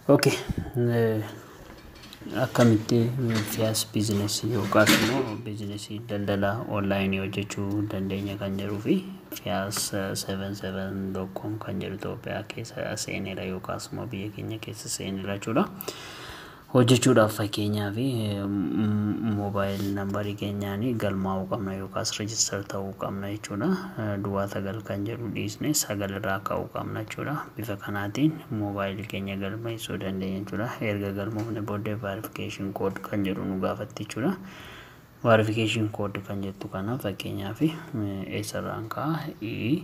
Okay. Akkamitti fiyaas business yookaas immoo business daldala online hojjechuu dandeenya kan jedhuu fi fiyaas 77.com kan jedhu Itoophiyaa keessa seeneera yookaas immoo biyya keenya keessa seeneera jechuudha. Hojjechuudhaaf fakkeenyaaf mobile number keenyaan galmaa'uu qabna yookaas register ta'uu qabna jechuudha. Duwwaa sagal kan jedhu dhiisne sagal irraa ka'uu qabna jechuudha. Bifa kanaatiin moobaayilii keenya galmeessuu dandeenya jechuudha. Erga galmoofne booddee verification code kan jedhu nu gaafatti jechuudha. Verification code kan jettu kana fakkeenyaaf eessarraan ka'a? E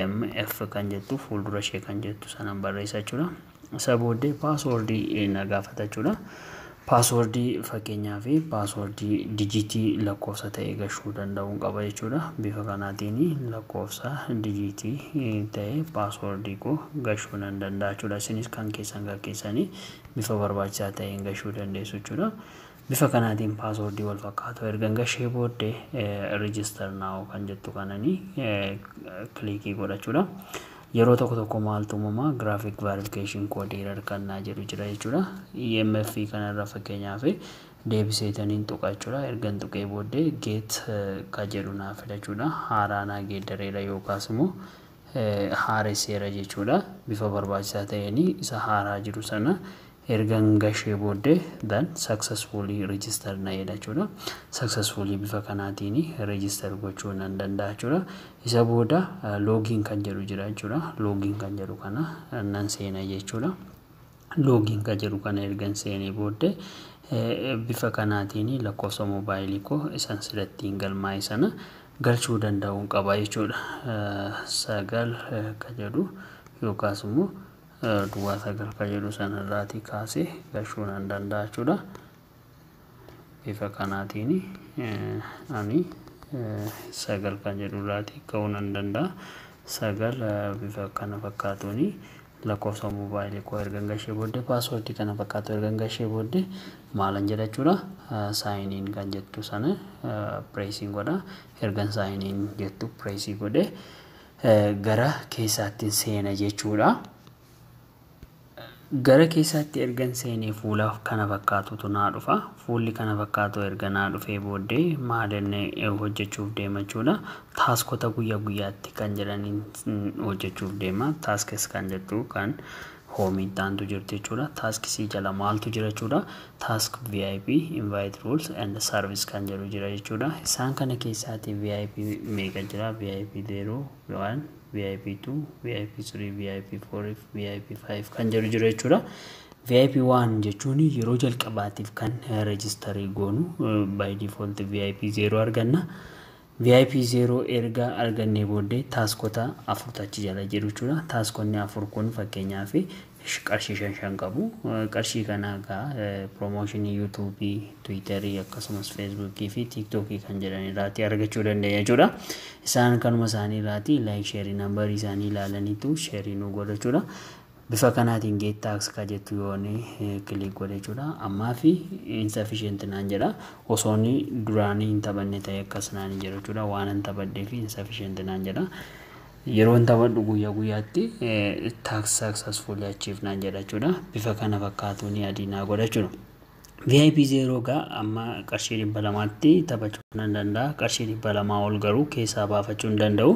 M F kan jettu fuuldura ishee kan jettu sanan barreessa jechuudha. Isa booddee password na gaafata jechuudha. Password, fakkeenyaaf password digit lakkoofsa ta'e gashuu danda'uu qaba jechuudha. Bifa kanaatiin lakkoofsa digit ta'e password koo gashuu nan danda'a jechuudha. Isinis kan keessan kan keessanii bifa barbaachisaa ta'een gashuu dandeessu jechuudha. Bifa kanaatiin password wal fakkaatu erga gashee booddee register now kan jettu kananii click godhachuudha. Yeroo tokko tokko maaltu uumamaa? Graphic verification code error kannaa jedhu jira jechuudha. EMF kanarra fakkeenyaaf deebiseetaniin tuqa jechuudha. Ergan tuqee booddee get ka jedhu naa fida jechuudha. Haaraa naa geeddareera yookaas immoo haaresseera jechuudha. Bifa barbaachisaa ta'een isa haaraa jiru sana ergan gashee booddee then successfully register na jedha jechuudha. Successfully bifa kanaatiin register gochuu nan danda'a jechuudha. Isa booda login kan jedhu jira jechuudha. Login kan jedhu kana nan seena jechuudha. Login kan jedhu kana ergan seenee booddee bifa kanaatiin lakkoofsa moobaayilii koo isan silattiin galmaa'e sana galchuu danda'uun qaba jechuudha. Sagal kan jedhu yookaas immoo duwwaa sagal kan jedhu sanarraatii kaasee galchuu nan danda'a jechuudha. Bifa kanaatiin ani sagal kan jedhu irraatii ka'uu nan danda'a. Sagal bifa kana fakkaatuuni lakkoofsa moobaayilii koo ergan gashee booddee, password kana fakkaatu ergan gashee booddee maalan jedha jechuudha? Sign in kan jettu sana press godha. Ergan sign in jettu press godhe gara keessaatti seena jechuudha. Gara keessaatti ergan seenee fuula kana fakkaatutu naa dhufa. Fuulli kana fakkaatu erga naa dhufee booddee maalan hojjechuuf deema jechuudha? Taskota guyyaa guyyaatti kan jedhaniin hojjechuuf deema. Tasks kan jettu kan home taantu jirti jechuudha. Tasks jala maaltu jira jechuudha? Task, VIP, invite rules and service kan jedhu jira jechuudha. Isaan kana keessaatti VIP meeqa jira? VIP 0, 1, VIP 2, VIP 3, VIP 4, VIP 5 kan jedhu jira jechuudha. VIP 1 jechuun yeroo jalqabaatiif kan register goonu by default VIP 0 arganna. VIP 0 erga argannee booddee taskota afurtu achi jala jiru jechuudha. Taskonni afur kun fakkeenyaaf qarshii shan shan qabu. Qarshii kana egaa promotion YouTube, Twitter, akkasumas Facebook fi TikTok kan jedhan irraatii argachuu dandeenya jechuudha. Isaan kanuma isaanii irraatii like, share, number isaanii ilaalaniitu share nu godha jechuudha. Bifa kanaatiin get task ka jettu yoon click godhe jechuudha. Ammaa fi insufficient naan jedha. Osoo inni duraanii hin taphanne ta'e akkas naan hin jedhu jechuudha. Waan hin taphadhee fi insufficient naan jedha. Yeroo hin taphadhu guyyaa guyyaatti task successfully achieve naan jedha jechuudha. Bifa kana fakkaatuun adii naa godha jechuudha. VIP 0 gaa amma qarshii 200tti taphachuu nan danda'a. Qarshii 200 ol garuu keessaa baafachuu hin danda'u.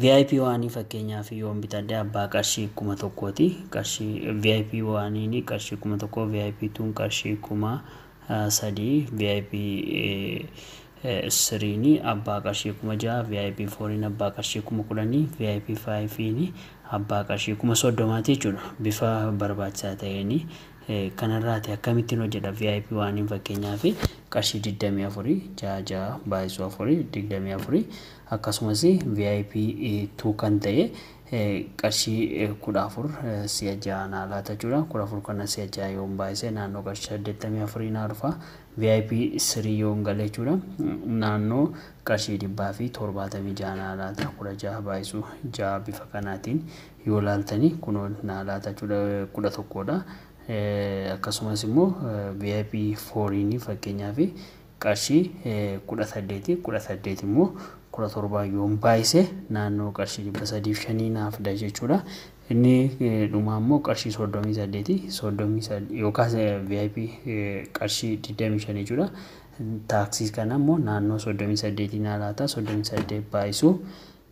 VIP 1 fakkeenyaaf yoon bitadhe abbaa qarshii 1000ti. Qarshii VIP 1 qarshii 1000, VIP 2 qarshii 3000, VIP 3 abbaa qarshii 6000, VIP 4 abbaa qarshii 10,000, VIP 5 abbaa qarshii 30,000ti jechuudha. Bifa barbaachisaa ta'een kanarraati akkamittiin hojjedha? VIP 1 fakkeenyaaf qarshii 24, ja'a ja'a baay'isuu afurii 24. Akkasumas VIP 2 kan ta'e qarshii 14 si'a ja'a naa laata jechuudha. 14 kana si'a ja'a yoon baay'ise naannoo qarshii 84 naa dhufa. VIP 3 yoon gale jechuudha, naannoo qarshii 176 naa laata. 16 baay'isuu ja'a bifa kanaatiin yoo laaltanii kunoo naa laata jechuudha, 11dha. Akkasumas immoo VIP 4 fakkeenyaaf qarshii 18, 18 immoo 17 yoon baay'ise naannoo qarshii 305 naaf fida jechuudha. Inni dhumaa immoo qarshii 38, 33 yookaas VIP qarshii 25 jechuudha. Taaksii kana immoo naannoo 38 naa laata. 38 baay'isuu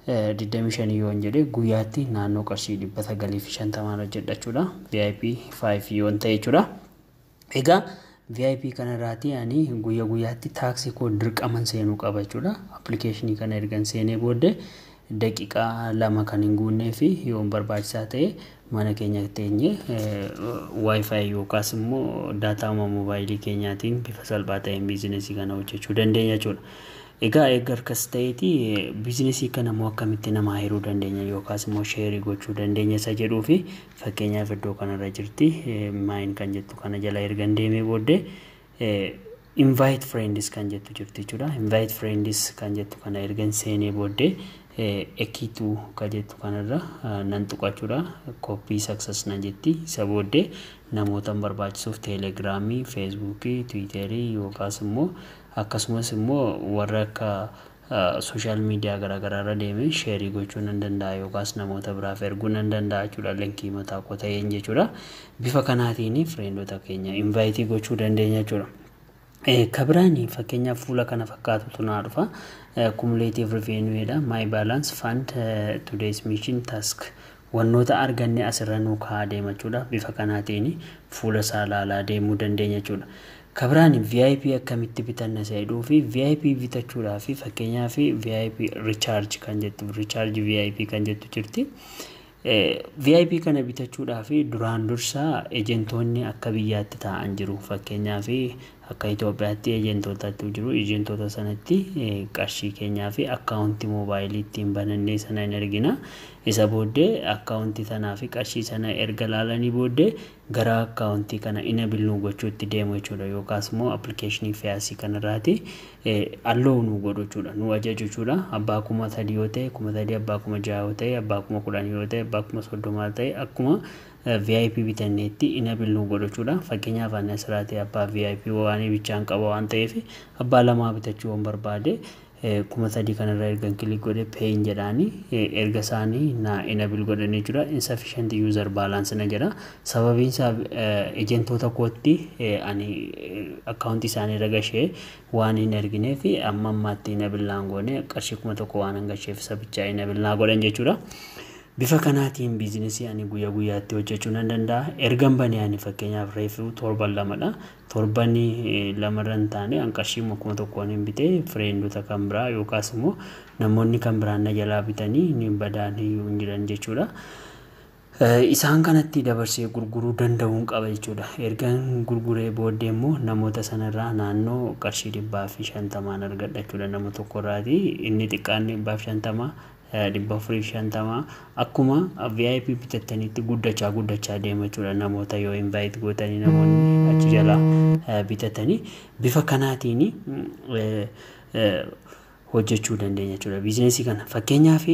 25 yoon jedhe guyyaatti naannoo qarshii 950 hojjedha jechuudha. VIP 5 yoon ta'e jechuudha. Egaa VIP kanarraati ani guyya guyyaatti taaksii koo dirqaman seenuu qaba jechuudha. Appilikeeshinii kana ergan seenee booddee daqiiqaa 2 kan hin guunnee fi yoon barbaachisaa ta'e mana keenya teenyee WiFi yookaas immoo daataa moobaayilii keenyaatiin bifa salphaa ta'een biizinesii kana hojjechuu dandeenya jechuudha. Egaa erga akkas ta'eeti biizinesii kana immoo akkamitti namaa hiruu dandeenya yookaas immoo share gochuu dandeenya isa jedhuu fi fakkeenyaaf iddoo kanarra jirti, mine kan jettu kana jala ergan deemee booddee invite friends kan jettu jirti jechuudha. Invite friends kan jettu kana ergan seenee booddee ekiituu kan jettu kanarra nan tuqa jechuudha. Copy success nan jetti. Isa booddee namoota barbaachisuuf Teelegiraamii, Feesbuukii, Tiwiiterii yookaas immoo akkasumas immoo warra akka social media garaagaraa irra deemee share gochuu nan danda'a yookaas namoota biraaf erguu nan danda'a jechuudha, linkii mataa koo ta'een jechuudha. Bifa kanaatiin friendota keenya invite gochuu dandeenya jechuudha. Kabiraani fakkeenyaaf fuula kana fakkaatutu naa dhufa. Cumulative revenue dha. My balance, fund, today's mission, task. Wannoota arganne asirra nuu kaa'aa deema jechuudha. Bifa kanaatiin fuula isaa ilaalaa deemuu dandeenya jechuudha. Kabiraan VIP akkamitti bitanna isa jedhuu fi VIP bitachuudhaaf fakkeenyaaf VIP recharge kan jettu, recharge VIP kan jettu jirti. VIP kana bitachuudhaaf duraan dursa ejentoonni akka biyyaatti taa'an jiru. Fakkeenyaaf akka Itoophiyaatti ejentootatu jiru. Ejentoota sanatti qarshii keenyaa fi akkaawuntii moobaayilii ittiin banannee sana hin ergina. Isa booddee akkaawuntii sanaa fi qarshii sana erga laalanii booddee gara akkaawuntii kana enable nuu gochuutti deemu jechuudha. Yookaas immoo appilikeeshinii Fiyaasii kanarraati allow nu godhu jechuudha. Nu ajaju jechuudha. Abbaa 3000 yoo ta'e 3000, abbaa 6000 yoo ta'e, abbaa 10,000 yoo ta'e, abbaa 30,000 ta'e, akkuma VIP bitanneetti enable nu godhu jechuudha. Fakkeenyaaf ani asirraati abbaa VIP waan bichaan qaba waan ta'eef abbaa lamaa bitachuu waan barbaade 3000 kanarra ergan click godhe payin jedhaani erga isaanii na enable godhanii jechuudha. Insufficient user balance na jedha. Sababiin isaa ejentoota kootti ani akkaawuntii isaanii irra gashee waan hin ergineef amma ammaatti enable naan goone, qarshii 1000 waan hin gasheef sabichaa enable naa godhan jechuudha. Bifa kanaatiin biizinesii ani guyyaa guyyaatti hojjechuu nan danda'a. Ergan banee ani fakkeenyaaf reefu torban lamadha. Torban lamarra hin taane an qarshii 1000n hin bitee friendota kan biraa yookaas immoo namoonni kan biraan na jalaa bitanii ni badaan hin jiran jechuudha. Isaan kanatti dabarsee gurguruu danda'uun qaba jechuudha. Ergan gurguree booddee immoo namoota sanarraa naannoo qarshii 150n argadha jechuudha nama tokkorraati. Inni xiqqaan 150, 450, akkuma VIP bitattanitti guddachaa guddachaa deema jechuudha. Namoota yoo invite gootanii namoonni achi jalaa bitatanii bifa kanaatiin hojjechuu dandeenya jechuudha. Biizinesii kana fakkeenyaaf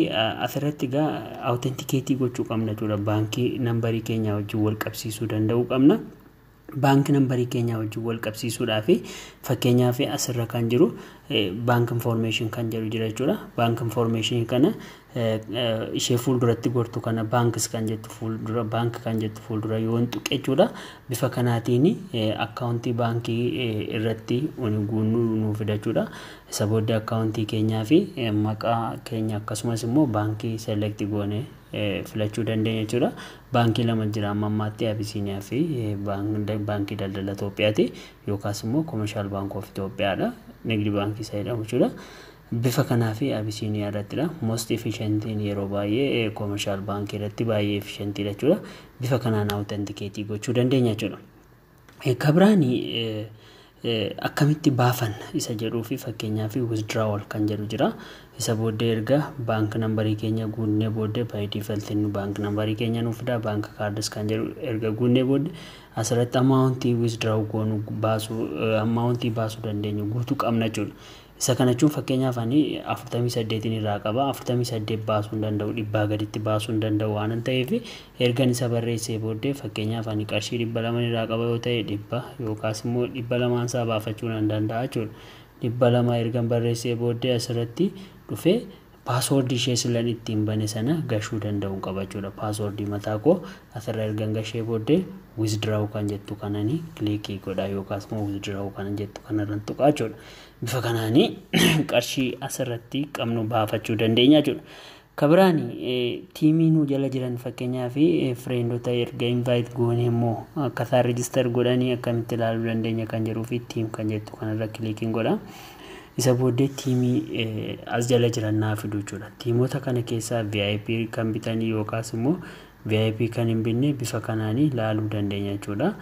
asirratti egaa authenticate gochuu qabna jechuudha. Baankii nambarii keenya wajjin wal qabsiisuu danda'uu qabna. Baankii nambarii keenya wajjin wal qabsiisuudhaaf fakkeenyaaf asirra kan jiru bank information kan jedhu jira jechuudha. Bank information kana ishee fuulduratti gortu kana, banks kan jettu fuuldura, bank kan jettu fuuldura yoon tuqe jechuudha. Bifa kanaatiin akkaawuntii baankii irratti guunnuu nuu fida jechuudha. Isa booddee akkaawuntii keenyaa fi maqaa keenya akkasumas immoo baankii select goone filachuu dandeenya jechuudha. Baankii lama jira amma ammaatti, Abisiiniyaa fi Baankii Daldala Itoophiyaati yookaas immoo Commercial Bank of Itoophiyaadha. Nigdi baankii isa jedhamu jechuudha. Bifa kanaa fi Abisiiniyaa irrattidha. Most efficientiin yeroo baay'ee Commercial Baankii irratti baay'ee efficientiidha jechuudha. Bifa kanaan authenticate gochuu dandeenya jechuudha. Kabiraani akkamitti baafanna isa jedhuu fi fakkeenyaaf withdrawal kan jedhu jira. Isa booddee erga bank nambarii keenya guunnee booddee by default nu bank nambarii keenya nuuf fida. Bank cards kan jedhu erga guunnee booddee asirratti amaawuntii withdraw goonu baasuu, amaawuntii baasuu dandeenyu guutuu qabna jechuudha. Isa kana jechuun fakkeenyaaf ani 48n irraa qaba. 48 baasuu hin danda'u, dhibbaa gaditti baasuu hin danda'u waan ta'eef ergan isa barreessee booddee fakkeenyaaf ani qarshii 200 irraa qaba yoo ta'e 100 yookaas immoo 200n isaa baafachuu nan danda'a jechuudha. 200 ergan barreessee booddee asirratti Dhufee passwordii ishee silan ittiin bane sana gashuu danda'u qaba jechuudha. Passwordii mataa koo asirra ergan gashee booddee withdraw kan jettu kananii click godha yookaas immoo withdraw kan jettu kanarran tuqaa jechuudha. Bifa kanaanii qarshii asirratti qabnu baafachuu dandeenya jechuudha. Kabiraan teamii nu jala jiran, fakkeenyaa fi friendota erga invite goone immoo akkaataa register godhanii akkamitti ilaaluu dandeenya kan jedhuu fi team kan jettu kanarra clickiin godha. Isa booddee teamii as jala jiran naa fidu jechuudha. Teamota kana keessaa VIP kan bitanii yookaas immoo VIP kan hin binne bifa kanaanii ilaaluu dandeenya jechuudha.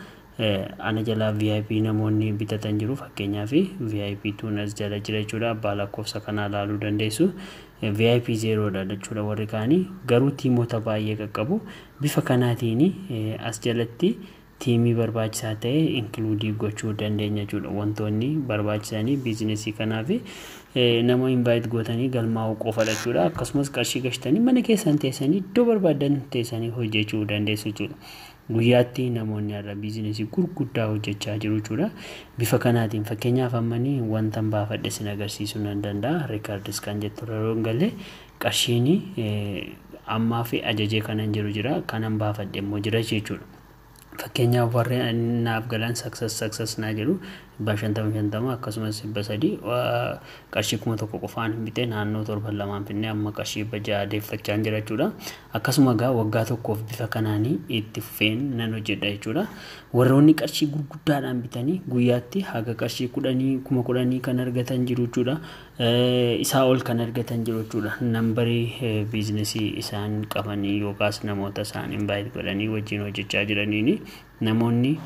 Ana jalaa VIP namoonni bitatan jiru, fakkeenyaaf VIP tuun as jala jira jechuudha. Abbaa lakkoofsa kanaa ilaaluu dandeessu. VIP zerodha jechuudha warri kaanii, garuu teamota baay'ee qaqqabu. Bifa kanaatiin as jalatti teamii barbaachisaa ta'e include gochuu dandeenya jechuudha. Wantoonni barbaachisanii businessii kanaaf nama invite gootanii galmaa'uu qofadha jechuudha. Akkasumas qarshii gashtanii mana keessan teessanii iddoo barbaadan teessanii hojjechuu dandeessu jechuudha. Guyyaatti namoonni har'a businessii gurguddaa hojjechaa jiru jechuudha. Bifa kanaatiin fakkeenyaaf ammanii wanta baafadhe sin agarsiisuu nan danda'a. Records kan jettu yeroo hin galle qarshiin ammaa fi ajajee kanan jiru jira, kanan baafadhe immoo jira jechuudha. Fakkeenyaaf warri naaf galan success success naa jedhu 50 50, akkasumas 300. Qarshii 1000 qofaan bitee naannoo torban 2n finnee amma qarshii 600 deeffachaa jira jechuudha. Akkasuma egaa waggaa tokkoof bifa kanaanii itti fufeen nan hojjedha jechuudha. Warroonni qarshii gurguddaadhaan bitanii guyyaatti haga qarshii 10, 10,000 kan argatan jiru jechuudha. Isaa ol kan argatan jiru jechuudha. Numberii businessii isaan qabanii yookaas namoota isaan invite godhanii wajjin hojjechaa jiraniini namoonni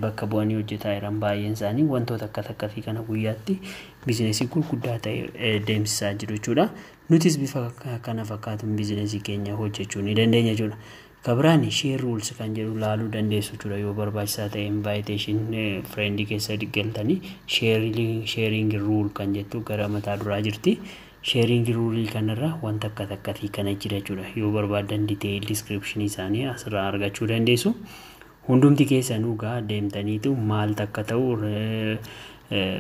bakka bu'anii hojjetaa jiran baay'een isaanii wantoota akkas akkasii kana guyyaatti businessii gurguddaa ta'e deemsisaa jiru jechuudha. Nutis bifa kana fakkaatuun businessii keenya hojjechuu ni dandeenya jechuudha. Kabiraan share rules kan jedhu laaluu dandeessu jechuudha. Yoo barbaachisaa ta'e invitation friendii keessa galtanii sharing rule kan jettu gara mataa duraa jirti. Sharing rule kanarra wanta akkas akkasii kana jira jechuudha. Yoo barbaadan detail description isaanii asirraa argachuu dandeessu. Hundumti keessanuu gaa deemtaniitu maal takka ta'u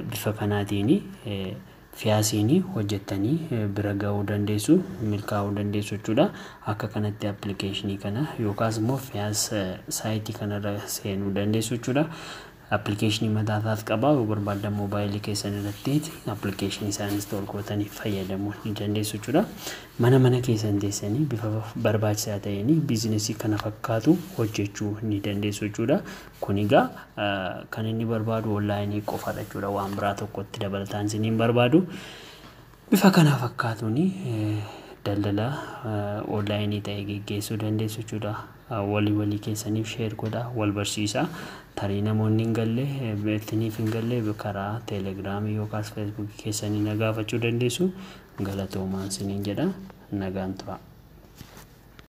bifa kanaatiin fiyaasiin hojjettanii bira ga'uu dandeessu, milkaa'uu dandeessu jechuudha. Akka kanatti applicationii kana yookaas immoo fiyaas siteii kanarra seenuu dandeessu jechuudha. Applicationii mataa isaas qaba. Yoo barbaadan mobileii keessan irratti applicationii isaa install gootanii fayyadamuu ni dandeessu jechuudha. Mana mana keessan teessanii bifa barbaachisaa ta'een businessii kana fakkaatu hojjechuu ni dandeessu jechuudha. Kun egaa kan inni barbaadu onlineii qofadha jechuudha. Waan biraa tokkotti dabalataan isiniin barbaadu. Bifa kana fakkaatuun daldala onlineii ta'e geggeessuu dandeessu jechuudha. Walii walii keessaniif share godhaa, wal barsiisaa. Tarii namoonni hin galle, isiniif hin galle, karaa Telegramii yookaas Facebookii keessanii na gaafachuu dandeessu. Galatoomaan isiniin jedha. Nagaan tura.